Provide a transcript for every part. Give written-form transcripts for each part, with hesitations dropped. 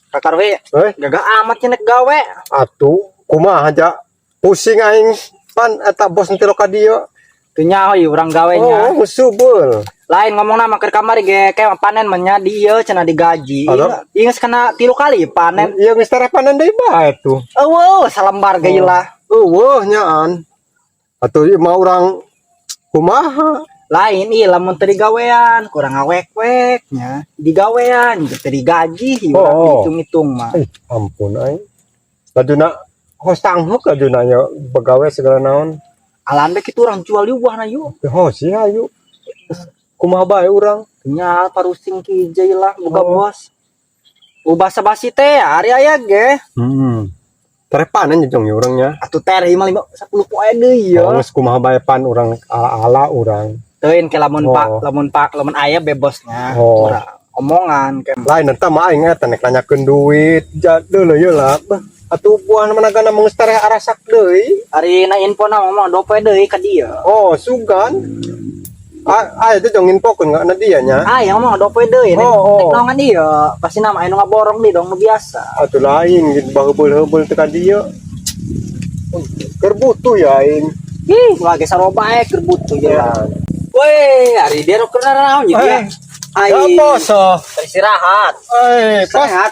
Kakarwe, Eh, gagah amat nya nek gawe. Atuh, kumaha aja pusing aing pan eta bos nanti lo ka dieu. Teu nyaho ieu urang gawenya. Oh, subul. Lain ngomong nama keur kamari ge kayak panen mah di ieu cenah digaji. Halo? Ieu geus kena 3 kali panen. Iya, geus tereh panen deui bae tuh. Eueuh, salembar ge lah. Eueuh nyaan. Atuh ieu mah urang kumaha? Lain ieu lamun teu digawean, kurang ngawek-wek nya. Digawean teu digaji urang dihitung-hitung mah. Eh, ampun aing. Lajuna hos tanghuk lajuna nya begawe segala naon. Alan be kitu urang jual yuk buahna yuk. Oh, sih ayo. Kumaha bae urang? Nya parusing ki jai lah buka bos. Ubah basa-basi teh ari aya ge. Tereh panen jong ya urangnya. Atuh tereh mah 5 10 poe deui ya. Oh, geus kumaha bae pan urang ala-ala urang. Teuing ke lamun pak lamun pak lamun aya bebosnya. Urang omongan ke Lain eta mah aing eta nek nanyakeun duit. Deuleu ye lah. Bah, atuh buah managana mah geus tereh arasak deui. Ari na info na ngomong 2 poe deui ka dieu. Oh, sugan. Ah, ah itu jong infokeun nggak na dia nya. Ah, yang ngomong 2 poe deui nek Oh. nek naongan ieu pasti nama anu ngaborong deui dong nu biasa. Atuh lain gitu bahebeul-hebeul teu ka dieu. Keur butuh ya aing. Ih, lagi saroba eh keur butuh ya. Weh, ari dia keur naon ya dia? Eh, Ai, ya bos. Oh. Istirahat. Eh, pas sehat.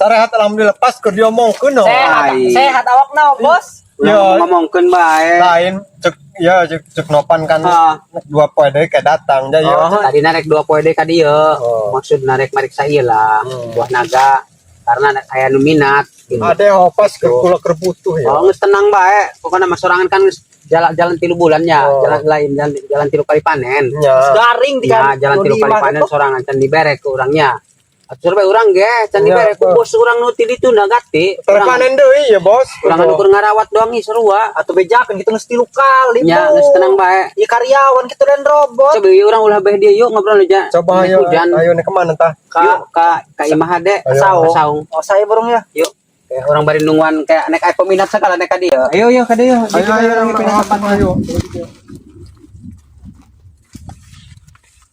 sarehat alhamdulillah pas keur diomongkeun oh. Sehat, Ai. sehat awakna bos. Ya. Ngomongkeun bae. Lain cek ya cek cek nopan kan 2 poe deui kayak datang ja ya. Oh, tadi narek 2 poe deui ka dieu. Oh. Maksud narek mariksa ieu lah, buah naga karena aya nu minat gitu. Ade oh pas keur kula keur butuh ya. Oh, geus tenang bae. Pokoknya mah sorangan kan geus jalan-jalan 3 bulannya, jalan lain jalan, jalan 3 kali panen. Nya. Garing di Ya, jalan nu 3 di kali imah panen teh. Sorangan can dibere ke urangnya. Atuh bae urang ge can dibere ku bos urang nu ti ditu gati. Tereh panen deui ya, Bos. Urang anu keur ngarawat doang ih sarua. Atau bejakeun gitu geus 3 kali. Nya Bu. Geus tenang bae. Ieu karyawan kitu dan robot. Coba ieu urang ulah bae dia yuk ngobrol aja. Coba Nek ayo hujan. Ayo nih kemana tah? Ka Yuk ka imah hade. Ayo. Saung. Ka saung. Oh, saya burung ya. Yuk. Kayak orang bari nungguan kayak nek aya peminat segala nek ka dieu. Ayo yuk ka dieu. Ayo ayo ayo ayo.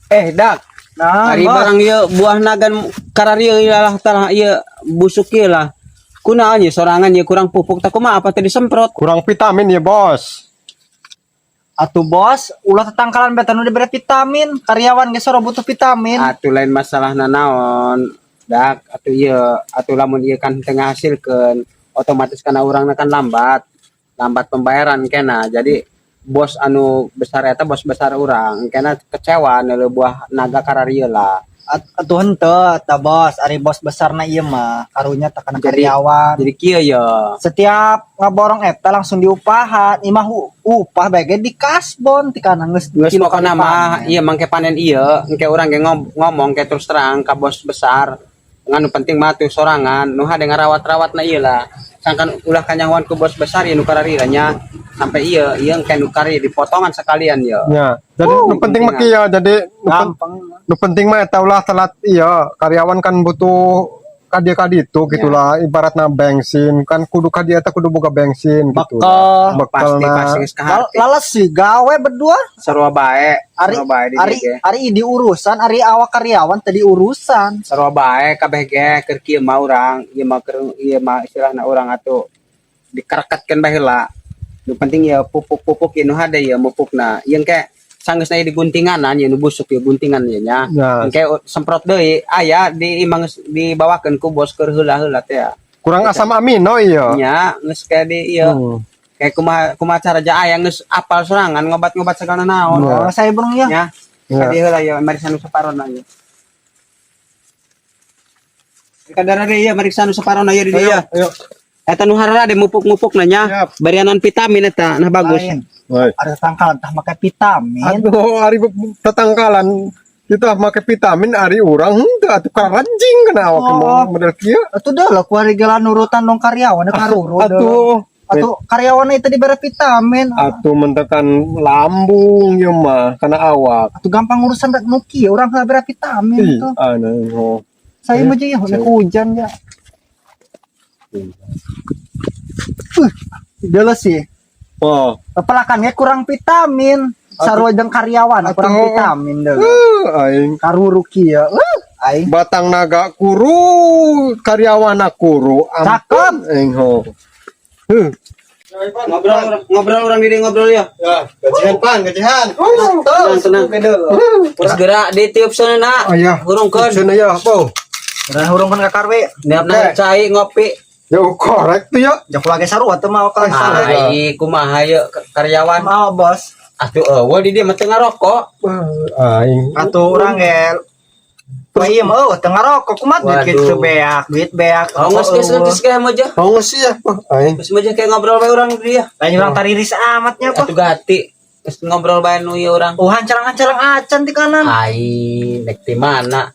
Eh, dak. Nah, Ari bos. barang ieu buah nagan kararieu lah tah ieu busuk ieu lah. Kunaon ieu sorangan ieu kurang pupuk tah kumaha apa teh disemprot? Kurang vitamin ya, Bos. Atuh bos, ulah tetangkalan beta nu diberi vitamin, karyawan ge soro butuh vitamin. Atuh lain masalah nanaon. Dak atuh ieu atuh lamun ieu kan teu ngahasilkeun otomatis kana urangna kan lambat. Lambat pembayaran kena. Jadi bos anu besar eta bos besar urang kena kecewa neuleuh buah naga kararieu lah. Atuh henteu tah bos, ari bos besarna ieu mah karunya tah kana karyawan. Jadi kieu ya. Setiap ngaborong eta langsung diupahan, imah upah bae ge di kasbon ti kana geus Geus 3 pokona kali mah panen. Ieu mangke panen ieu engke urang ge ngomong ke terus terang ka bos besar. Ngan nu penting mah tuh sorangan nu hade ngarawat-rawatna ieu lah. Sangkan ulah kanyahoan ku bos besar ieu nu kararieu nya sampai ieu ieu engke nu kari dipotongan sekalian ieu. Ya, jadi nu penting mah kieu, jadi Gampang. Nu penting mah eta ulah telat iya, karyawan kan butuh ka dieu ka ditu gitulah, ibaratna bensin kan kudu ka dieu teh kudu boga bensin gitu. Bekal. Bekal Pasti pasti geus kaharti. Lales sih gawe berdua. Sarua bae, Ari sarua bae di ari dieu ge. Ari di urusan, ari awak karyawan tadi urusan. Sarua bae kabeh ge keur kieu mah urang, ieu mah keur ieu mah istilahna urang atuh dikereketkeun bae heula. Nu penting ya pupuk-pupuk ieu nu hade ieu mupukna. Ieu engke sanggeusna ieu diguntinganan ieu nu busuk ieu guntingan ieu nya. Ya. Engke semprot deui aya di imah geus dibawakeun ku bos keur heula-heula teh ya. Kurang asam amino iya. Nya geus kayak di ieu kayak kumaha kumaha cara ja aya geus apal sorangan ngobat-ngobat segala naon. Ya. Oh, saya burung ya. Nya. Ya. Kadi heula ya mariksa nu saparona ieu. Kadara deui ieu mariksa nu saparona ieu di dieu. Ayo. Eta nu harara de mupuk-mupuk na nya. Siap. Barianan vitamin eta nah bagus. Lain. Baik. Ada tangkalan tah make vitamin. Aduh, ari tetangkalan kita make vitamin ari urang henteu atuh karanjing kana awak mau model kieu. Atuh dah lah kuari gela nurutan dong karyawan karuru. Atuh Atuh karyawan itu diberi vitamin. Atuh mentekan lambung ieu mah kana awak. Atuh gampang urusan rek nu kieu urang heula bere vitamin Ih, tuh. aneh oh. Saya mah jeung nek hujan ya. Jelas sih. Oh. Pelakannya kurang vitamin. Sarua jeung karyawan kurang Atuh. vitamin deh. Aing Karuru kieu. Aing. Batang naga kuru, karyawan kuru. Cakep. Aing ho. Huh. Ngobrol ngobrol urang di ngobrol ya. Ya, gajihan pan, gajihan. Tenang, tenang. Segera ditiup sana nak. Oh iya. Hurungkeun. Sana ya, po. Urang hurungkeun ka karwe. Niapna cai ngopi. Ya korek tuh ya. Jak lagi sarua teu mau ka. Ai kumaha ye karyawan. Mau bos. Atuh eueuh di dieu mah teu ngarokok. Aing. Atuh urang ge. Wah iya mah eueuh teu ngarokok kumaha duit Waduh. kitu beak, duit beak. Oh, geus geus geus geus moja. Mau sih ya, po. Aing. Geus moja kayak ngobrol bae urang di dieu. Lain urang tariris amatnya apa. Atuh gati. Geus ngobrol bae nu ieu urang. Oh, hancalang-hancalang acan di kanan. Ai nek ti mana?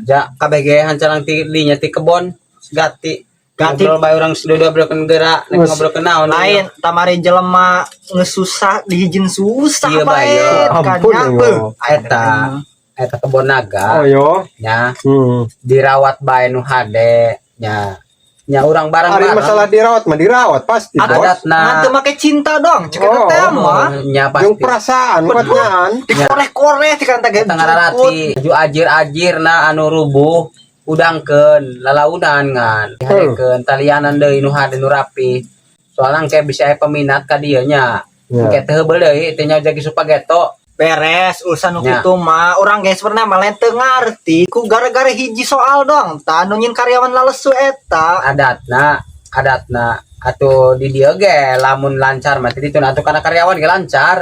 Ja KBG hancalang ti dinya ti kebon gati. Gati. Ngobrol bae urang dodobrokeun geura nek Geus. ngobrol ke naon. Lain tamari jelema geus susah dihijin susah Iya, bae bae. Ampun, kan ya. Eta eta kebon naga Oh yo. nya Hmm. dirawat bae nu hade nya nya urang Ari bareng-bareng masalah dirawat mah dirawat pasti, Bos. adatna Ngan teu make cinta dong, cek eta Oh. teh mah. nya Yang pasti perasaan kuatnyaan. Dikoreh-koreh ti kan teh eta ngararati ju ajir-ajirna anu rubuh udangkeun lalaunan ngan dihadekeun talianan deui nu hade nu rapi soalna engke bisa aya peminat ka dieu nya Ya. engke teu heubeul deui teh nya jagi supageto Beres urusan nu Ya. kitu mah urang ge sebenarnya mah lain teu ngarti ku gara-gara hiji soal doang tah nu nyin karyawan lalesu eta. Adatna adatna atuh di dieu ge lamun lancar mah ti ditu atuh kana karyawan ge lancar.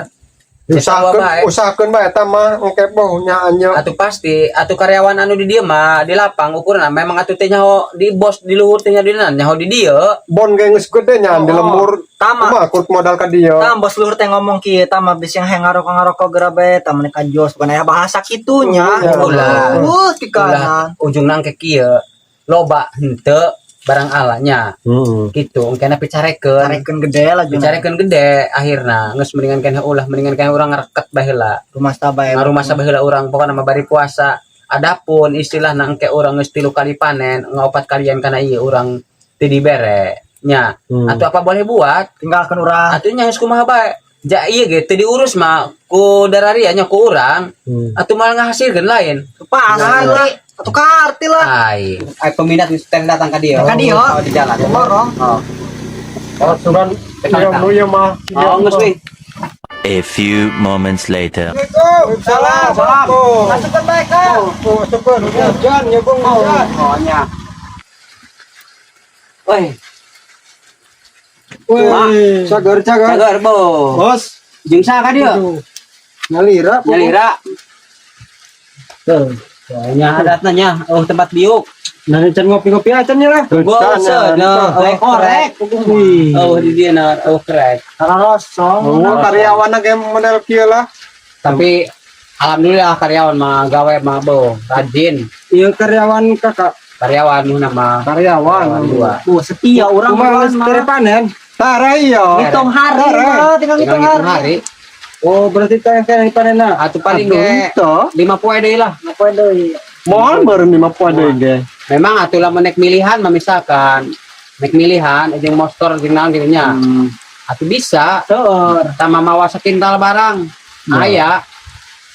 Usahakeun Bae. Usahakeun bae eta mah engke boh nyaan nya. Atuh pasti atuh karyawan anu di dieu mah di lapang ukuran memang atuh teh nyaho di bos di luhur teh nya di nyaho di dieu. Bon ge geus gede nyaan di Oh, lembur. Tama. Kumaha kur modal ka dieu. Tah bos luhur teh ngomong kieu tah mah bisi yang ngarokok-ngarokok geura bae tah meuni ka jos bukan aya bahasa kitunya. Iya. Ulah. Ti kanan. Ulah ujung nang ke kieu loba henteu barang alanya Heeh. gitu engkena picarekeun. Tarekeun gede lah jeung Picarekeun gede akhirna geus mendingan keneh ulah mendingan keneh urang ngareket baheula. Rumah bae. Ngarumasa baheula urang pokona mah bari puasa. Adapun istilahna engke urang geus 3 kali panen ngaopat kalian kana ieu urang teu dibere nya. Atau apa boleh buat. Tinggalkeun urang. Atuh nya geus kumaha bae ja ieu ge teu diurus mah ku dararia nya ku urang. Atuh malah ngahasilkeun lain. Pasar lah. Atuh karti lah. Ai ai peminat geus teh datang ka dieu. Ka dieu. Oh, di jalan. Lorong. Oh. Oh, suran Tekan, iya nu ieu mah. Oh, geus weh. A few moments later. Salam. Salam. Masukkeun bae ka. Oh, masukkeun hujan ya bung hujan. Oh nya. Woi, Wih, cager cager. cager bo. Bos. Jeung saha ka dieu? Nyalira. Bu. Nyalira. Nya adatna nya, oh tempat biuk. Nah, can ngopi-ngopi aja nya lah. Bos, nah, oh, Korek. Wih. Oh, di dieu na, oh krek. Rosong. Oh, karyawan ge model kieu lah. Tapi alhamdulillah karyawan mah gawe mah bo, rajin. Iya karyawan kakak. Karyawan nu nama Karyawan. dua. Oh, setia urang Kumaha mah. geus panen? Tara iya. Ngitung hari Tara. mah, tinggal ngitung Tinggal ngitung hari. hari. Oh, berarti teh kena panen. Atuh paling ge Itu. 5 poe deui lah. Poe deui. Moal baru 5 poe deui ge. Memang atuh lamun nek milihan mah misalkan nek milihan jeung motor jeung naon gitu nya. Atuh bisa Seueur. sama mawa sekintal barang. Aya.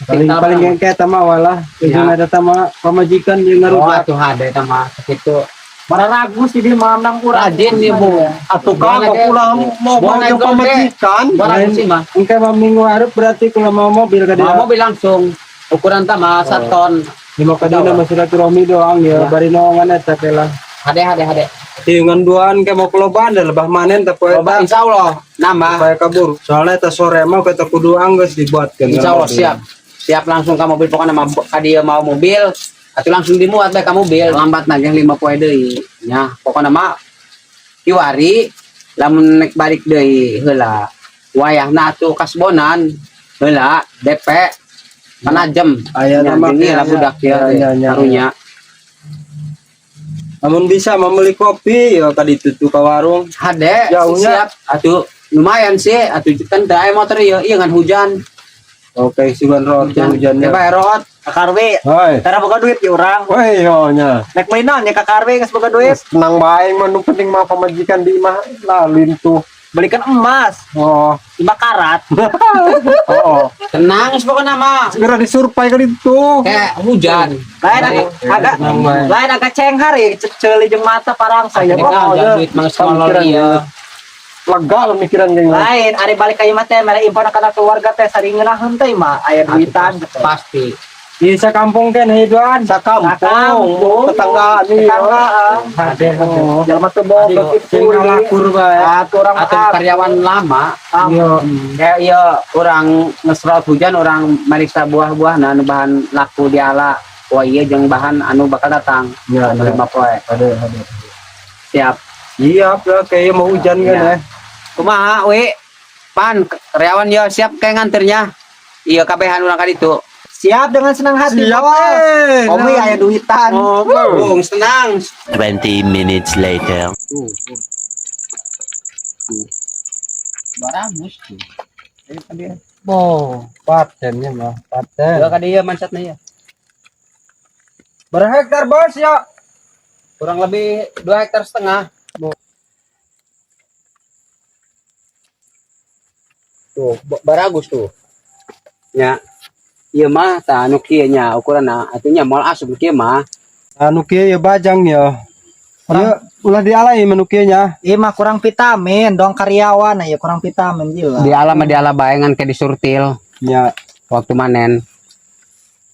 Paling Sekintal paling barang. yang kayak tama walah. Ya. Jeung ada tama pamajikan jeung Oh, ngarudak. atuh hade tama sakitu. Para ragu sih dia menang urang. Rajin dia bu. Atuh kak kok ulah mau mau Boleh jeung gede. pamajikan. Barang sih mah. Engke mah minggu hareup berarti kalau mau mobil ka Mau dia. mobil langsung ukuran tama saton. Lima kadina mah silaturahmi doang ya, Ya. bari naongan eta teh lah. Hade hade hade. Tiungan duaan ke mau kelobaan dan lebah manen tapi Coba insya Allah nambah. supaya kabur. Soalnya eta sore mah kita kudu anggeus dibuatkeun. Insya Allah siap. Siap langsung ke mobil pokoknya mah ka dia mau mobil atau langsung dimuat bae ka mobil lambat nagih 5 poe deui. Nya pokoknya mah kiwari lamun nek balik deui heula. Wayahna atuh kasbonan heula DP panajem. Aya Nya nama gini lah budak ya Ya, ya, ya. karunya. Namun bisa membeli kopi ya tadi tutu ke warung. Hade Jauhnya. siap atuh lumayan sih atuh kan teu aya motor ieu ieu ngan hujan. Oke, sugan rot hujannya. Coba rot. Kakarwe. Hoi. Tara boga duit ya urang. Woi, yo nya. Nek meuli naon nya kakarwe geus boga duit. Tenang bae mah nu penting mah pamajikan di imah lalin tuh. Belikan emas, Oh, 5 karat. oh. Tenang pokoknya mah. Segera disurvey kan itu. Kayak hujan. Lain agak lain agak cenghar ya, ceuli jeung mata parang saya. Ini kan Oh, duit mah sekolah iya. Lega lah mikiran geng. Lain, ari balik ka imah teh mere info kana keluarga teh sering ngeunaheun teh mah aya duitan gitu. Pasti. Di sakampung kan hidupan. Sakampung, Sakampung. tetangga nih. Tetangga. Hade hade. Jelema teu boga kitu. Sing ngalakur bae. Atuh urang Atau karyawan lama. Iya. Kayak iya orang ngeserot hujan orang meriksa buah-buah nah anu bahan laku diala. Wah iya jeung bahan anu bakal datang. Ya, Anu ya. 5 poe. Hade hade. Siap. Iya, lah kayak mau hujan kan Ya. ya. Kumaha we? Pan karyawan yo siap kayak nganternya. Iya kabehan urang ka ditu. Siap dengan senang hati, Siap, Bos. eh. Komi aya duitan. Oh, Bung senang. 20 minutes later. Tuh. Tuh. Baragus tuh. Oh, patennya mah, paten. Ya ka dieu mansatna ya. Berapa hektar bos ya? Kurang lebih 2,5 hektar. Tuh, baragus tuh. Ya. Ieu mah tah anu kieu nya ukuranna atunya moal asup kieu mah. Anu kieu ya bajang ya. Ya, ulah dialai manu kieu nya. Iya mah kurang vitamin, dong karyawan ya kurang vitamin gila. Diala mah diala bae ngan ke disurtil Ya, waktu manen.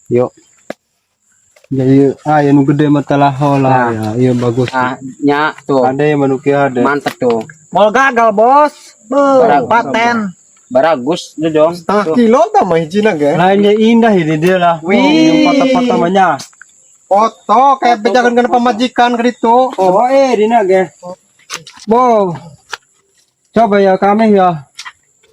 Yuk. jadi ah ya nu gede mah telah lah Nah. ya. Iya bagus. Ah, nya tuh. Ada yang manu kieu ada. Mantep tuh. Mau gagal, Bos. Beuh, Baragus. paten. Baragus tuh dong. Setengah Tuh. kilo tambah hiji na ge. Lainnya indah ini dia lah. Wih. Yang foto-foto banyak. Foto kayak bejakan kana pamajikan ka ditu. Oh, eh dina ge. Bo. Coba ya kami ya.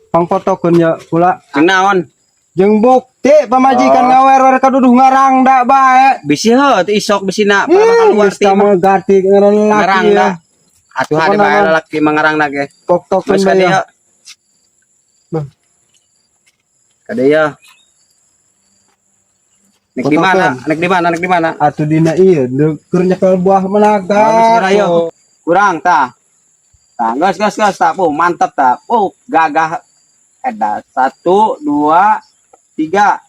Pang fotokeun ya pula. Naon? Jeung bukti pamajikan ngawer-wer kaduduh ngarang dak bae. Bisi heuh teu isok bisina Ih, keluar geus tah mah garti ngaran laki ngarang ya. dah. Atuh hade Pokona bae mah. lalaki mangarang ge. Tok-tokeun Geus bae ka ya. dieu. Bah. Ka dieu. Nek di mana? Nek di mana? Nek di mana? Atuh dina ieu keur nyekel buah menaga. Bagus geura yeuh. Kurang tah. Tah, geus geus geus tah. Oh, mantap tah. Oh, gagah. Eta satu, dua, tiga.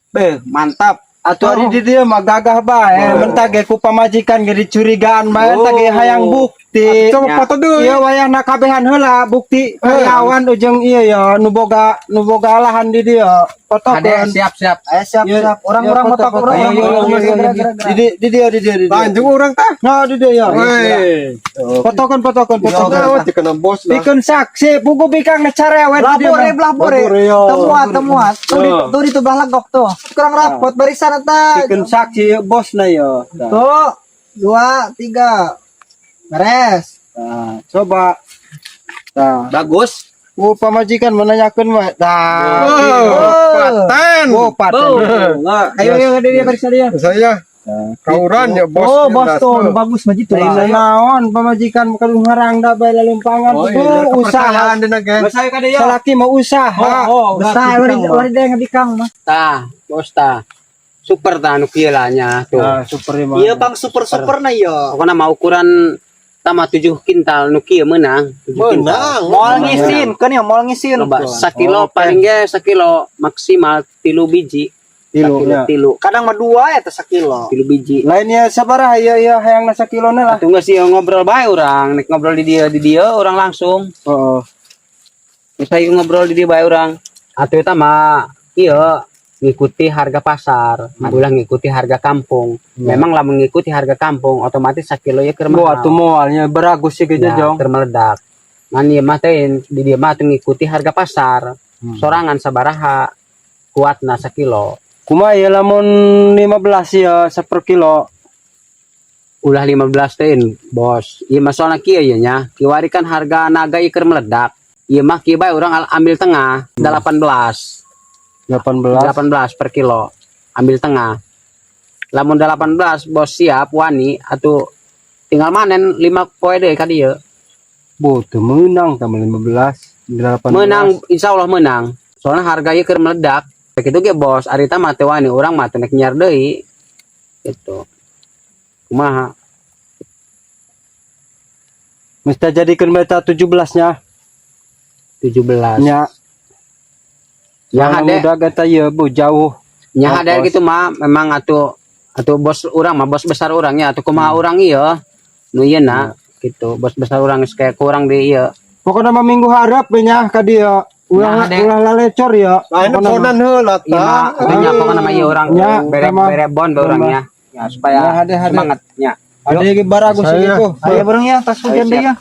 Beuh, mantap. Atuh ari di dieu mah gagah bae. Mentah ge ku pamajikan ge dicurigaan bae tah ge hayang bukti. Coba Ya. foto deui. Ieu wayahna kabehan heula bukti karyawan ujung ieu ya nu boga lahan di dieu. Hade Fotokeun. siap siap. Ayo siap Iya, siap. Orang-orang iya, motor foto, foto. orang Ayo, orang ayo, orang ayo, gerak, ayo. gerak, gerak. Di dieu di dieu di dieu. Lanjut urang tah. Nah, di dieu ya. Weh. Fotokeun fotokeun fotokeun. Nah, dikena bos lah. Pikeun saksi buku bikang carewet di dieu Labore mah. labore. Labore, yo. Temuat temuat. Tuh di tuh di tuh legok tuh. Kurang rapot barisan eta. Pikeun saksi bosna yo. Tah. Tuh, dua, tiga. Beres. Tah, coba. Tah. Bagus. Oh, pamajikan menanyakeun mah. Tah. Oh, paten. Oh, paten. Ayo ayo dia barisan dia. Saya kauran ya bos. Oh, bos tuh bagus mah gitu Lain lah. naon pamajikan kudu ngarang da bae lalumpangan. Oh, iya, Oh, usaha. kepercayaan dina ge. Geus ayo ka dieu. Salaki mau usaha. Oh, besar wari wari dia ngabikang mah. Tah, bos tah. Super tah anu kieu lah nya tuh. Nah, super mah. Iya bang super super na yo. Pokoknya mah ukuran tama 7 kintal nu kieu meunang 7 kintal. Menang. Moal ngisin kan ya moal ngisin. Coba sakilo paling ge sakilo maksimal 3 biji. Tilu, Sakilo ya. tilu, Kadang mah dua ya teh sakilo. 3 biji. Lainnya sabaraha ya ya hayang sakilona lah. Atuh geus ieu ngobrol bae urang, nek ngobrol di dieu urang langsung. Heeh. Geus ayo ngobrol di dieu bae urang. Atuh eta mah ieu ngikuti harga pasar, ulah ngikuti harga kampung. Memang lah mengikuti harga kampung otomatis sakilo ya keur Bo mahal. atuh moalnya beragus sih ge Ya, jong. keur meledak. Ngan ieu mah teh di dieu mah atuh ngikuti harga pasar. Sorangan sabaraha kuatna sakilo. Kumaha ya lamun 15 ya saperkilo. Ulah 15 teh bos. Ieu mah soalna kieu ye nya. Kiwari kan harga naga ieu keur meledak. Ieu mah kieu bae urang ambil tengah 18. 18. 18 per kilo. Ambil tengah. Lamun 18 bos siap wani atau tinggal manen 5 poe deui ka dieu. Bo teu meunang tambah 15 18. Menang insya Allah menang. Soalnya harga ieu keur meledak. Begitu ge bos, arita mah teu wani urang mah teu nek nyiar deui. Gitu. Kumaha? Mesti jadikeun beta 17 nya. 17. Nya. Ya Soalna hade muda eta ieu bu jauh. nya hade Ongkos. gitu mah memang atuh atuh bos urang mah bos besar urang nya atuh kumaha urang ieu nu ieu na gitu bos besar urang geus kayak kurang di ieu. Pokoknya mah minggu harap we nya ka dieu. Ulah Nah, hade. ulah lalecor ya. Lain Pokokna mah. ponan heula Iya mah tah. atuh nya pokokna mah ieu urang Ya, bere sama. bere bon bae urangnya ya supaya Ya, hade, hade. semangatnya. Ada yang baragus Saya. gitu. Ayo bareng ya, tas hujan Ayo, deh ya.